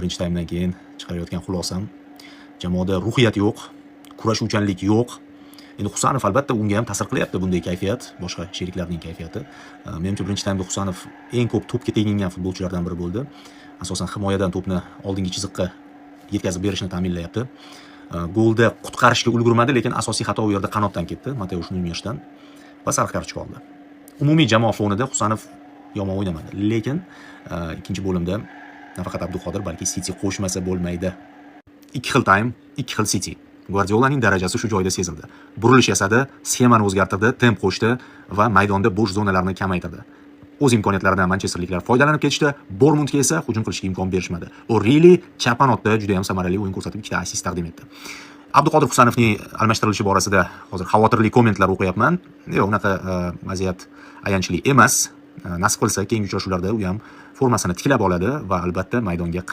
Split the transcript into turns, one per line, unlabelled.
Birinchi taymdan keyin chiqarayotgan xulosam: jamoada ruhiyat yo'q, kurashuvchanlik yo'q. Endi Husanov, albatta, unga ham ta'sir qilyapti bunday kayfiyat, boshqa sheriklarning kayfiyati. Menimcha, birinchi taymda Husanov eng ko'p to'pga tegingan futbolchilardan biri bo'ldi. Asosan himoyadan to'pni oldingi chiziqqa yetkazib berishni ta'minlayapti. Golda qutqarishga ulgurmadi, lekin asosiy xato u yerda qanotdan ketdi, Mateush Nunyeshdan, va sariq kartochka oldi. Umumiy jamoa fonida Husanov yomon o'ynamadi, lekin ikkinchi bo'limda nafaqat Abduqodir, balki City qo'shmasa bo'lmaydi. Ikki xil taym, ikki xil City. Gvardiolaning darajasi shu joyda sezildi. Burilish yasadi, sxemani o'zgartirdi, temp qo'shdi va maydonda bo'sh zonalarni kamaytirdi. O'z imkoniyatlaridan manchesterliklar foydalanib ketishdi, Bornmutga esa hujum qilishga imkon berishmadi. O'Reilly chap qanotda juda ham samarali o'yin ko'rsatib, ikkita assist taqdim etdi. Abduqodir Husanovning almashtirilishi borasida hozir xavotirli kommentlar o'qiyapman. Yo'q, unaqa vaziyat ayanchli emas. Nasib qilsa, keyingi uchrashuvlarda u ham formasini tiklab oladi va albatta maydonga